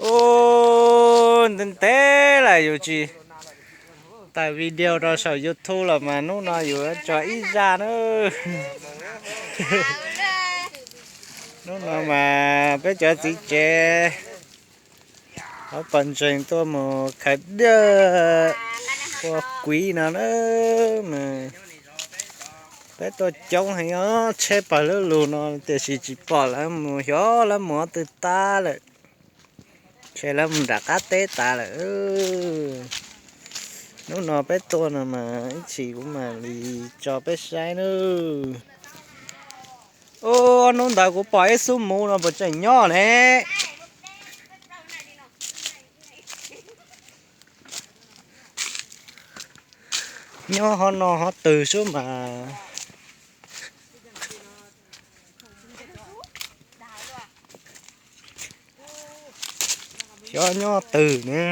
Ub, ntev ntev lawm yus tsis tawm video rau saum YouTube los mas hnub no yus tso ib zaj na. Hnub no mas peb cov txiv tsev hauv pawg ntseeg tuaj mus khaws diaj ua kuiv no na. Peb tuaj coob heev os, tsheb pawg lug lug no tiam sis tsis pom lawv mus, xyov lawv mus qhov twg tas lawm. Ntshe lawv mus nram qab teb tas lawm. Hnub no peb tuaj no mas ib chim kuv mam li tso peb saib nawb. Ub, hnub ntawd kuv pom ib xub muv no puas tseem nyob ne? Nyob hov no hov twg xwb mas. Xyov nyob twg ne.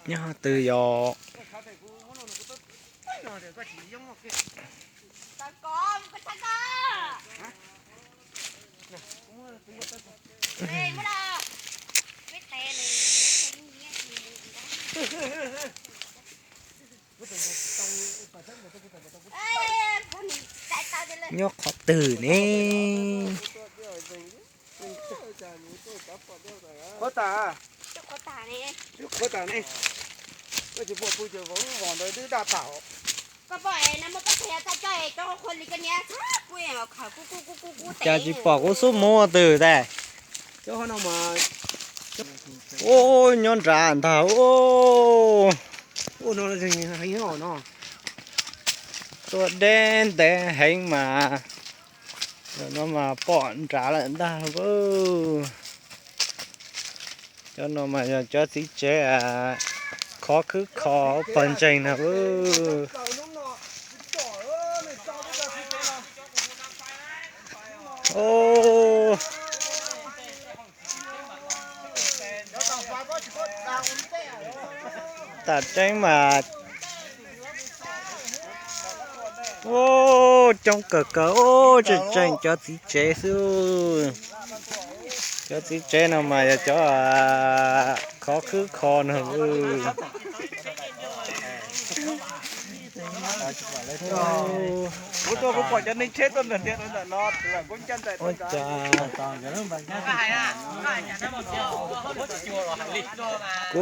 Nyob twg yog. Nyob qhov twg ne? Qhuav tas, qhuav tas ne. Koj tsis pom kuv cov vauv vos ntawd twb daj tag. Cas tsis pom kuv xub muv twg tas. Ub, nyob nrad ntag ub. Tuaj deb ntev heev mas, no mas pom nrad lawm ntag. Cov no mas yog cov txiv tsev khov khwb kho pawg ntseeg no. Tam tseeb mas, ub, coob kawg kawg, ub, tseem tseem cov txiv tsev xwb. Cov txiv tsev no mas yog cov khov khwb kho no. Ua cas kuv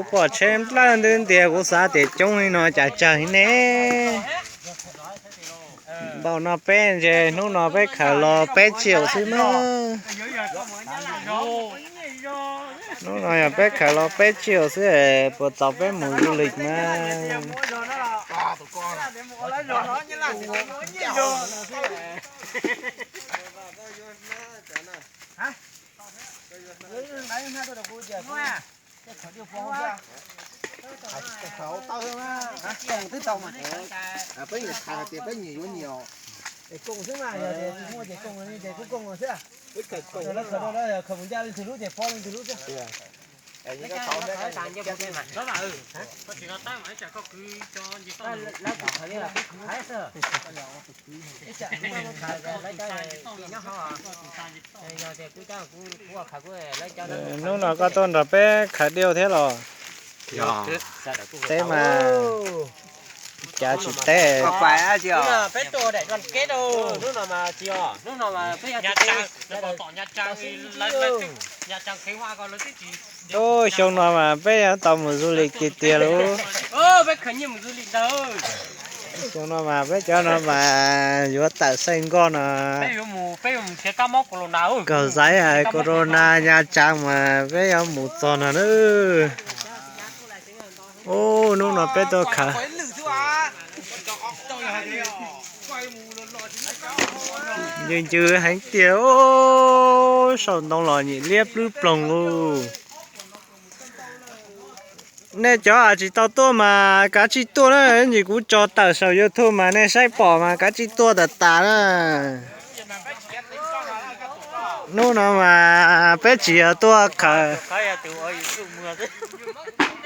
pom tsheb nplawj ntws ntias kuv xav tias coob li no cas tsawg li ne. Npaum no peb ntshe hnub no peb khaws los peb tsiaum xwb na. Hnub no yog peb khaws los peb tsiaum xwb, puas txaus peb mus du lịch mas. Peb nyiam hais tias peb nyiam yuav nyiam. Es koom xwb mas, yog tias tsis muaj ces koom li ces kuj koom xwb. Khaws mus ncaj leej twg lub ces pob leej twg lub xwb. Hnub no koj tuaj nrog peb khaws diaj thiab los? Teb mas, cas tsis teb. Ub, xyoo no mas peb yuav tau mus du lịch kiag tiag lauj. Xyoo no mas peb cov no mas yuav tawm xeej nkoj no. Kaum xaiv corona Nha Trang mas peb yuav mus txog no na. Ub, hnub no peb tuaj khaws ncw ncw heev tiag, saum ntoo los nyuam liab plwb ploog lauj. Nej cov tsis tau tuaj mas kav tsij tuaj na, ntsis kuv tso tawm saum YouTube mas nej saib pom mas kav tsij tuaj tas tas na. Hnub no mas peb tsis yog tuaj khaws,